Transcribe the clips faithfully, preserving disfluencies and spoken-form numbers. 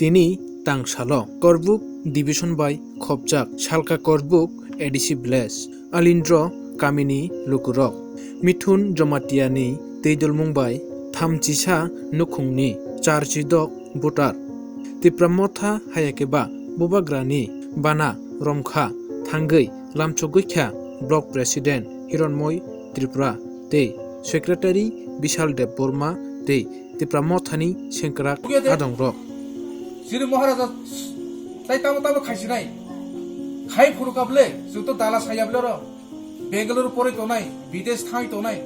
Tini tangsalo Korbuk division bai khopjak Salka Korbuk A D C village Alindro kamini lukurok Mithun Jomatiani tei dulmung bai thamchisa nukhungni charchidok voter Tipra Motha hayakeba bubagrani bana romkha thangwi lamchogwikha block president Hironmoi Tripura tei secretary Bishal Debbarma tei Tipra Mothani sengkrak adongrok. Chini Maharaja tai tamo tamo khaisinai. Khai phuru kable, chwng to dala saya ble ro. Bengaluru poroi tonai, bidesh thai tonai.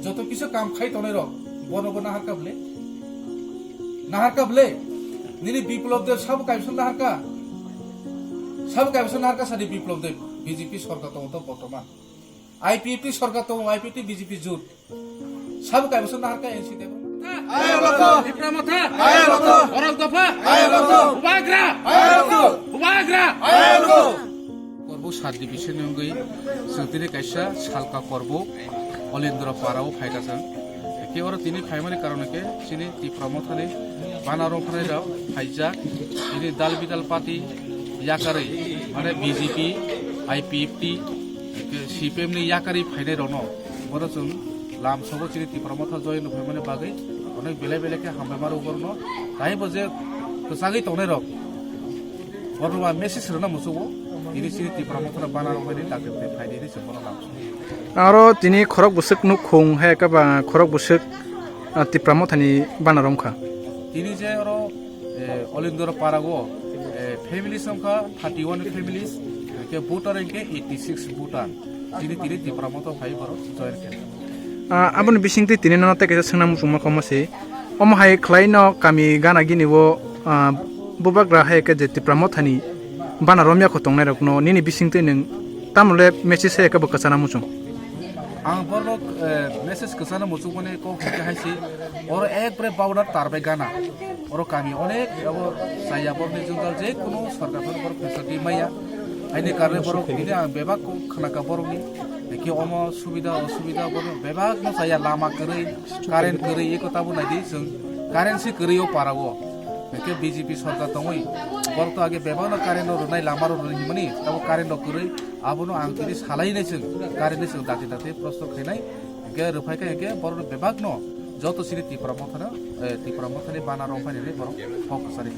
Joto kisu kam khai tonai ro. Bono bo nahar kable. Nahar kable. Nini Biplab Deb sabo kaibsa nahar ka. Sabo kaibsa nahar ka sadi Biplab Deb. B J P sorkar tongo to bortoman. I P F T sorkar tongo, I P F T B J P jut. Sabo kaibsa nahar ka N C Deb. Ayo loko. Tipra Motha. Ayo loko. Borok dopha. Ayo loko. Bubagra. Ayo loko. Bubagra. Ayo loko. Korbuk sub division ni wngwi chwng tini kaisa Salka Korbuk Olindra Para o phaikha chwng. Eke oro tini phaimani karon hwnkhe chini Tipra Mothani bana romkhanai rok phaijak. Tini dal bidal party yakarwi mane B J P, I P F T, C P M ni yakarwi phainai rokno bono chwng lamsogo chini Tipra Motha join rwphaimani bagwi onek belai belai khe hambai maro borokno. Taibo je kwchagwi tongnai rok borokno ba message rwna muchungo, tini chini Tipra Mothano bana rwmani dakti phaidi hinwi chwng bono lamsogo. Aro tini khorok bwswk nukhung hai khe ba khorok bwswk, ah, Tipra Mothani bana romkha. Tini je oro, eh, Olindra Parago, eh, families wngkha thirty one families, hwnkhe voter hwnkhe eighty six voter. Tini tini Tipra Motha phai borok join khe. Ah, aboni bisingtwi tini nono tei kaisa swngna muchungma kha omo se. Omo hai khlai no kami gana gini o, ah, bubagra hai khe je Tipra Mothani bana romya kho tongnai rok no nini bisingtwi nwng tamo le message hai khe bo kwchana muchung? Ang borok, eh, message kwchana muchung mani kok hwnkhe hai se oro ekbare bawda tarbai gana. Oro kami onek abo chaya borokni jwngjal je kunu sorkar phano borok facility maya. Haini karwi borok tini ang bebak kok khna kha borokni. Hwnkhe omo subida osubida borok bebak no chaya lama kwrwi, current kwrwi eko tabo naidi chwng current se kwrwi o para o. Hwnkhe B J P sorkar tongwi borok to age bebak no current rok rwnai lama rok rwnai himani tabo current rok kwrwi abono ang tini salai nai chwng current ni chwng dakti dakti prosto khainai. Hwnkhe rwphai khe hwnkhe borokno bebakno joto chini Tipra Mothano, eh, Tipra Mothani bana romphani hinwi borok kok kwchari.